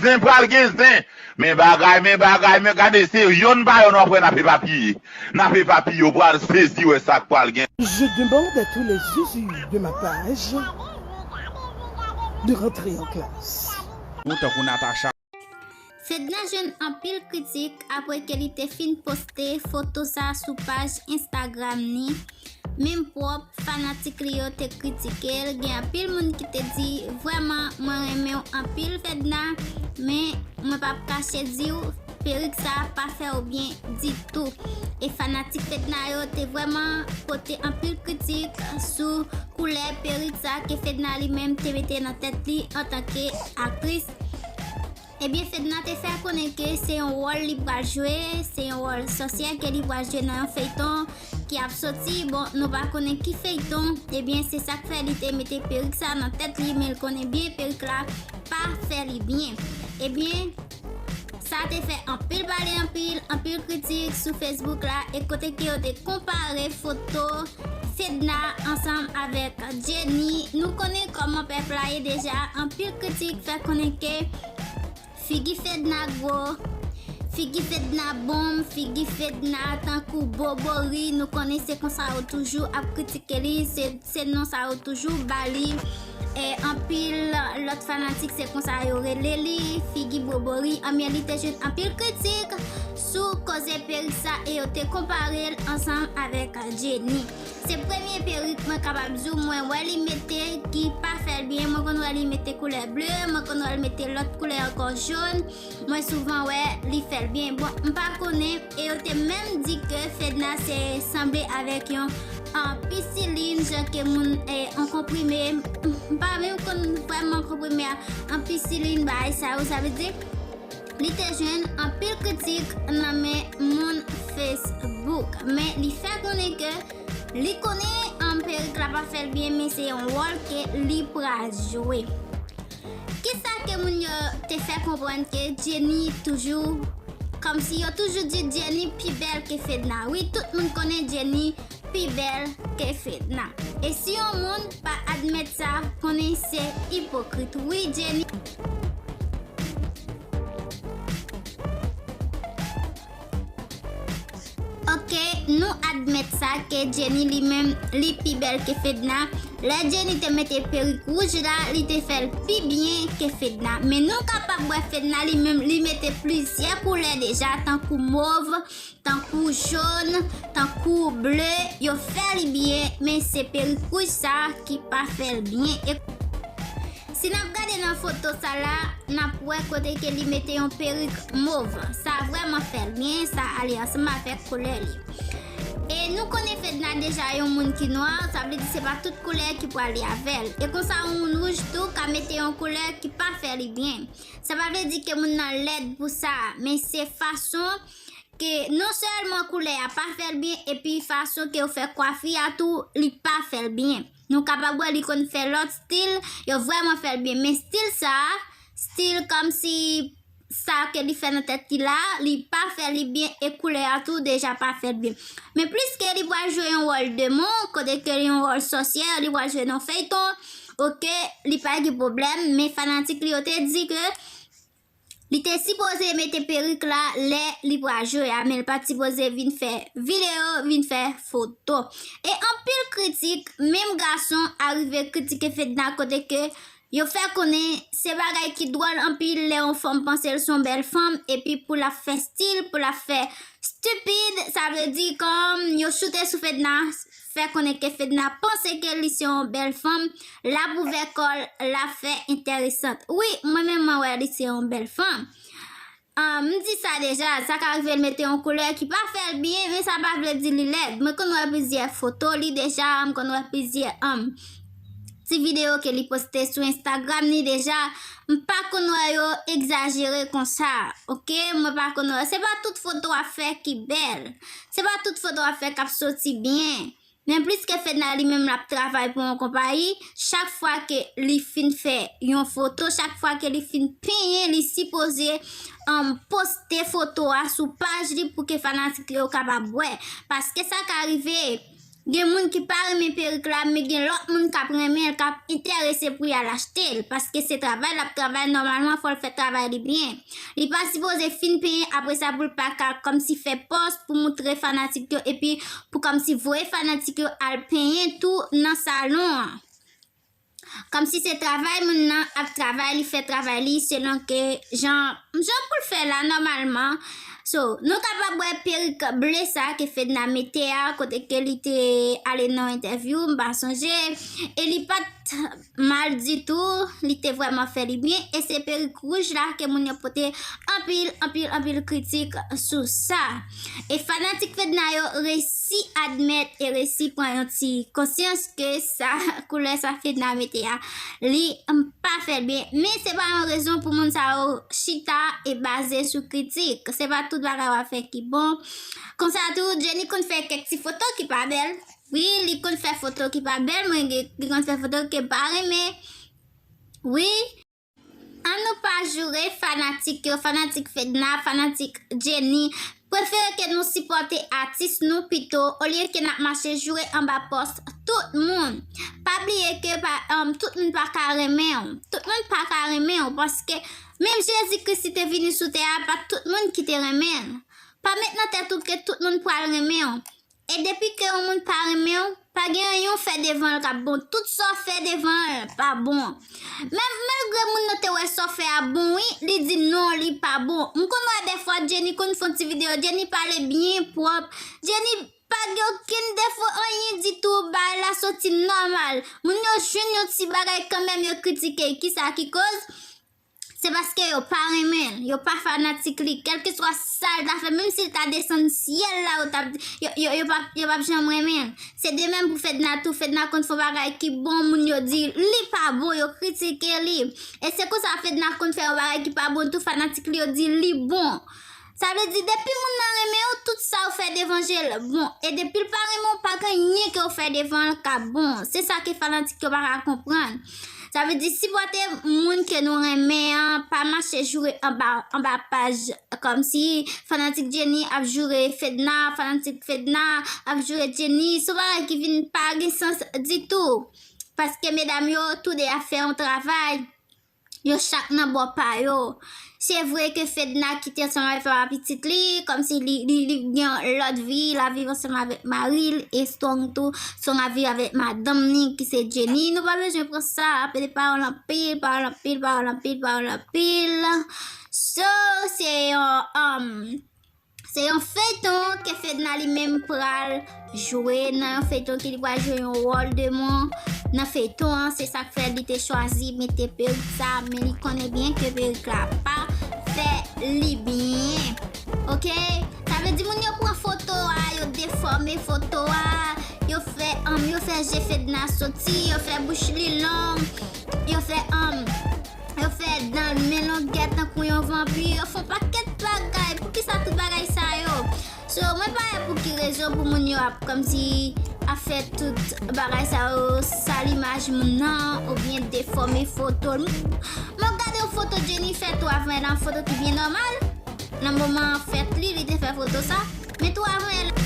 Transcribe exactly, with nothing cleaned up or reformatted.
Zen pral gen zen. Men bagay, men bagay, men gade, se yonn pa yonn w ap wè n ap epapiye. N ap epapiye, w pral sezi wè sa k pral gen. Je demande à tous les usagers de ma page de rentrer en classe. Ou tankou Natacha. Fedna jwenn anpil kritik apre ke li te fin poste foto sa sou paj Instagram ni. Menm pwòp fanatik li yo te kritike l. Gen anpil moun ki te di, vrèman, mwen renmen w anpil, Fedna, men mwen p ap kache di w, perik sa pa fè w byen ditou. E fanatik Fedna yo te vrèman pote anpil kritik sou koulè perik sa ke Fedna li menm te mete nan tèt li antanke aktris. Ebyen, Fedna te fè konnen ke se yon wòl li pral jwe, se yon wòl sòsyè ke li pral jwe nan yon feyton ki ap soti. Bon, nou pa konnen ki feyton. Ebyen, se sa k fè li te mete perik sa nan tèt li, men l konnen byen perik la pa fè li byen. Ebyen, sa te fè anpil pale, anpil, anpil kritik sou Facebook la, e kote ke yo te konpare foto Fedna ansanm avèk Jenny. Nou konnen kòman pèp la ye deja, anpil kritik fè konnen ke figi Fedna gwo, figi Fedna bonm, figi Fedna tankou bobori. Nou konnen se konsa yo toujou ap kritike li, se, se non sa yo toujou ba li. E anpil lòt fanatik se konsa yo rele li, figi bobori. Anmyè, li te jwenn anpil kritik sou koze perik sa e yo te konpare l ansanm avèk Jenny. Se premye perik mwen kapab di w mwen wè li mete ki pa fè l byen. Mwen konn wè li mete koulè ble, mwen konn wè l mete lòt koulè ankò jòn. Mwen souvan wè li fè l byen. Bon, m pa konnen, e yo te menm di ke Fedna se sanble avèk yon, an pisilin, jan ke moun, e, an konprime. M pa menm konn vrèman konprime a, an pisilin, bagay sa yo, sa vle di li te jwenn anpil kritik nan men moun Facebook, men li fè konnen ke li konnen, um, perik la pa fè l byen, men se yon wòl ke li pral jwe. Kisa ke moun yo te fè konprann ke Jenny toujou, kòmsi yo toujou di Jenny pi bèl ke Fedna. Wi, tout moun konnen Jenny pi bèl ke Fedna. E si yon moun pa admèt sa, konnen se ipokrit. Wi, Jenny. Ok, nou admèt sa ke Jenny li menm li pi bèl ke Fedna. Lè Jenny te mete perik wouj la, li te fè l pi byen ke Fedna. Men nou kapab wè Fedna li menm li mete plizyè koulè deja, tankou mov, tankou jòn, tankou ble, yo fè li byen, men se perik wouj sa ki pa fè l byen. E si n ap gade nan foto sa la, n ap wè kote ke li mete yon perik mov. Sa vrèman fè l byen, sa ale ansanm avèk koulè li. E nou konnen Fedna deja yon moun ki nwa, sa vle di se pa tout koulè ki prale avè l. E konsa yon moun wouj tou ka mete yon koulè ki pa fè li byen. Sa pa vle di ke moun nan lèd pou sa, men se fason ke non sèlman koulè a pa fè l byen, epi fason ke yo fè kwafi a tou, li pa fè l byen. Nou kapab wè li konn fè lòt stil, yo vrèman fè l byen. Men stil sa a, stil kòmsi sa ke li fè nan tèt li la, li pa fè li byen e koulè a tou deja pa fè l byen. Men pliske li pral jwe yon wòl demon, kote ke li yon wòl sòsyè, li pral jwe nan feyton, oke, li pa gen pwoblèm, men fanatik li yo te di ke li te sipoze mete perik la lè li pral jwe a, men li pa t sipoze vin fè videyo, vin fè foto. E anpil kritik, menm gason arive kritike Fedna kote ke yo fè konnen se bagay ki dwòl anpil lè yon fanm panse l se yon bèl fanm, epi pou l ap fè stil, pou l ap fè stipid, sa vle di kòm yo choute sou Fedna, fè konnen ke Fedna panse ke li se yon bèl fanm, l ap ouvè kò l, l ap fè enteresant. Wi, mwen menm mwen wè li se yon bèl fanm. Ah, m di sa deja, sa ka rive l mete yon koulè ki pa fè l byen, men sa pa vle di li lèd. Mwen konn wè plizyè foto li deja, m konn wè plizyè, um, ti videyo ke li poste sou Instagram ni deja. M pa konn wè yo egzajere konsa, oke? Mwen pa konn wè. Se pa tout foto w ap fè ki bèl. Se pa tout foto w ap fè k ap soti byen. Men pliske Fedna li menm l ap travay pou yon konpayi, chak fwa ke li fin fè yon foto, chak fwa ke li fin penyen, li sipoze, um, poste foto a sou paj li pou ke fanatik yo kapab wè. Paske sa ka rive, Gen moun ki pa renmen perik la, men gen lòt moun k ap renmen l, k ap enterese pou y al achte l, paske se travay l ap travay, nòmalman fò l fè travay li byen. Li pa sipoze fin penyen apre sa pou l pa ka kòmsi fè pòs pou moutre fanatik yo, epi pou kòmsi voye fanatik yo al penyen tou nan salon an. Kòmsi se travay moun nan ap travay, li fè travay li selon ke jan, jan pou l fè la nòmalman. So, nou kapab wè perik ble sa ke Fedna mete a, kote ke li te ale nan entèvyou, m pa sonje. E li pa t mal ditou, li te vrèman fè li byen. E se perik wouj la ke moun yo pote anpil, anpil, anpil kritik sou sa. E fanatik Fedna yo resi admèt e resi pran yon ti konsyans ke sa, koulè sa Fedna mete a, li pa fè l byen. Men se pa yon rezon pou moun sa yo chita e baze sou kritik. Se pa tout bagay w ap fè ki bon. Konsa tou, Jenny konn fè kèk ti foto ki pa bèl. Wi, li konn fè foto ki pa bèl, mwen gen, li konn fè foto ke m pa renmen. Wi. An nou pa joure fanatik yo, fanatik Fedna, fanatik Jenny. Prefere ke nou sipòte atis nou pito, olye ke n ap mache joure anba pòs tout moun. Pa bliye ke pa, um, tout moun pa ka renmen w. Tout moun pa ka renmen w, paske menm Jezi Kris li te vini sou tè a, pa tout moun ki te renmen l. Pa met nan tèt ou ke tout moun pral renmen w. E depi ke yon moun pa renmen w, pa gen anyen w fè devan l k ap bon. Tout sa w fè devan l pa bon. Men malgre moun nan te wè sa w fè a bon wi, li di non, li pa bon. M konn wè dèfwa Jenny konn fè yon ti videyo, Jenny pale byen pwòp. Jenny pa gen okenn defo, anyen ditou, bagay la soti nòmal. Moun yo jwenn yon ti bagay kanmenm, yo kritike l. Kisa ki koz? Se paske yo pa renmen l, yo pa fanatik li. Kèlkeswa sa l ta fè, menm si l ta desann syèl la, yo t ap, yo, yo, yo p ap, yo p ap janm renmen l. Se de menm pou Fedna tou. Fedna konn fè yon bagay ki bon, moun yo di li pa bon, yo kritike li. E se konsa Fedna konn fè yon bagay ki pa bon tou, fanatik li yo di li bon. Sa vle di, depi moun nan renmen w, tout sa w fè devan je l bon. E depi l pa renmen w, pa gen anyen ke w fè devan l k ap bon. Se sa ke fanatik yo pa ka konprann. Sa vle di, sipòte moun ke nou renmen an, pa mache joure anba, anba paj, kòmsi fanatik Jenny ap joure Fedna, fanatik Fedna ap joure Jenny. Se yon bagay ki vin pa gen sans ditou. Paske medam yo, toude ap fè yon travay. Yo chak nan bò pa yo. Se vre ke Fedna kite ansanm avèk papa pitit li, kòmsi li, li, li gen lòt vi, l ap viv ansanm avèk mari l, e Strong tou, Strong ap viv avèk madanm ni, ki se Jenny. Nou pa bezwen pran sa, pede pawòl anpil, pawòl anpil, pawòl anpil, pawòl anpil. So, se yon, um, Se yon feyton ke Fedna li menm pral jwe. Nan yon feyton ke li pral jwe yon wòl demon nan feyton an. Se sa k fè li te chwazi mete perik sa, men li konnen byen ke perik la pa fè li byen. Oke? Sa vle di moun yo pran foto a, yo defòme foto a, yo fè, um, yo fè je Fedna soti, yo fè bouch li long, yo fè, um, Yo fè dan l men longè tankou yon vanpi. Yo fè yon pakèt bagay. Poukisa tout bagay sa yo? So, mwen pa wè pou ki rezon pou moun yo ap kòmsi ap fè tout bagay sa yo, sal imaj moun nan, oubyen defòme foto l. Mwen gade yon foto Jenny fè tou avan yè la, yon foto ki byen nòmal. Nan moman fèt li, li te fè foto sa. Men tou avan yè la,